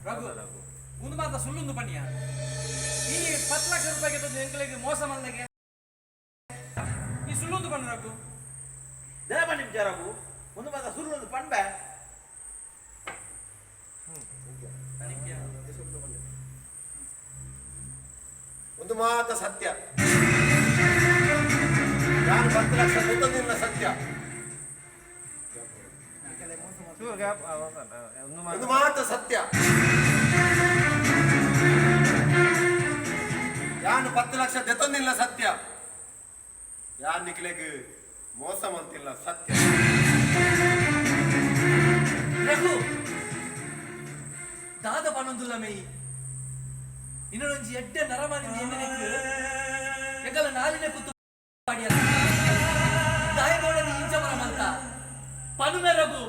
Raghu, ಒಂದು ಮಾತ ಸುಳ್ಳುಂದು ಪಣ್ಯ. ಈ 10 ಲಕ್ಷ ರೂಪಾಯಿಗೆ ತಂದು ಎಂಕಲೆಗೆ ಮೋಸ ಮಂದಗೆ ಈ ಸುಳ್ಳುಂದು ಪಣ್ಣು ರಘು. ದೇವ ನಿಮ್ಜ ರಘು, ಒಂದು ಮಾತ ಸುಳ್ಳು ಪಂಡೆ. ಒಂದು ಮಾತ ಸತ್ಯ, ನಾನು 10 ಲಕ್ಷ ತಂದಿಲ್ಲ, ಸತ್ಯ. ಒಂದು ಮಾತ ಸತ್ಯ, ಯಾನು 10 ಲಕ್ಷ ದೆತ್ತೊಂದಿಲ್ಲ, ಸತ್ಯ. ಯಾನ್ ನಿಕ್ಲೆಗ್ ಮೋಸ ಮಂತಿಲ್ಲ, ಸತ್ಯ. ರಘು, ದಾದ ಪನೊಂದುಲ್ಲ ಮೇಯಿ. ಇನ್ನೊಂಜಿ ಎಡ್ಡೆ ನರಮಾನಿ ಎಣ್ಣೆನೆಕ್ ಎಗಲ ನಾಲಿನ ಕುತ್ತು ಪಾಡಿಯಲ್ಲ. ದಾಯಬೋಡನಿ ಇಂಚಮರ ಮಂತ ಪನುಮೆ ರಘು,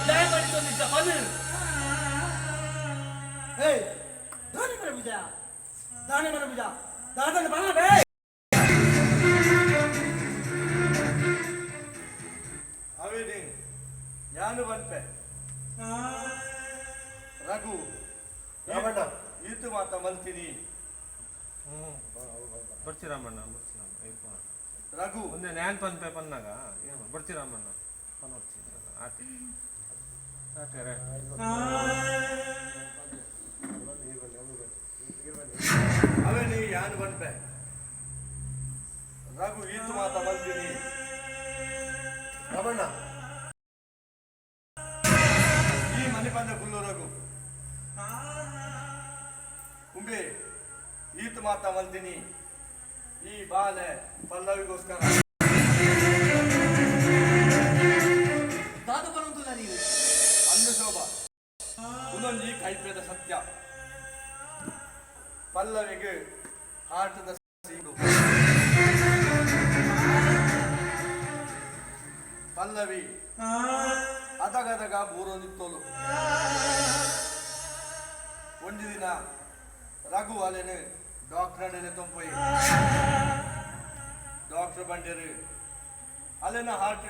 ದಯಮಾಡಿ ನಿಜ ಪನು. ಏಯ್, ದಾನಿ ಮರ ಬಿಜ, ದಾನಿ ಮರ ಬಿಜ, ದಾದನ ಬರ ಬೇ. ಅವೇನಿ ಯಾನು ಬನ್ಪೆ ರಘು. ರಾಮಣ್ಣ. ಈತು ಮಾತ ಮಲ್ತೀನಿ. ಬರ್ಚಿ ರಾಮಣ್ಣ, ಬರ್ಚಿ ರಾಮಣ್ಣ ಇಪ್ಪ. ರಘು. ಒಂದೇ ನ್ಯಾನ್ ಪನ್ಪೆ ಪನ್ನಾಗ ಏನು ಬರ್ಚಿ ರಾಮಣ್ಣ ಪನ್ನೊಡ್ಚಿ ಆತೆ ಆತೆ ರೇ. ಅವೇನಿ ಯಾನು ಬನ್ಪೆ ರಘು, ಈತು ಮಾತ ಮಲ್ತೀನಿ. ರಾಮಣ್ಣ. ಈ ಮನೆ ಬಂದ ಕುಲ್ಲು ರಘು ಉಂಬೆ ಈತು ಮಾತ ಮಲ್ತೀನಿ. ಈ ಬಾಲೆ ಪಲ್ಲವಿಗೋಸ್ಕರ. ದಾದ ಪನೊಂದುಲ್ಲ ನೀವು? ಅಂದು ಶೋಭಾ, ಉನ್ನೊಂಜಿ ಕೈಪೇದ ಸತ್ಯ. ಪಲ್ಲವಿಗೆ ಆಟದ ಸೀಡು. ಪಲ್ಲವಿ ಅದಗದಗ ಬೂರೊಂದಿತ್ತೋಲು. ಒಂದು ದಿನ ರಘು ಅಲೆನು ಡಾಕ್ಟರ್ ಅಡೆಲೆ ತೊಂಪೋಯಿ. ಡಾಕ್ಟರ್ ಬಂಡೇರು ಅಲೆನ ಹಾರ್ಟ್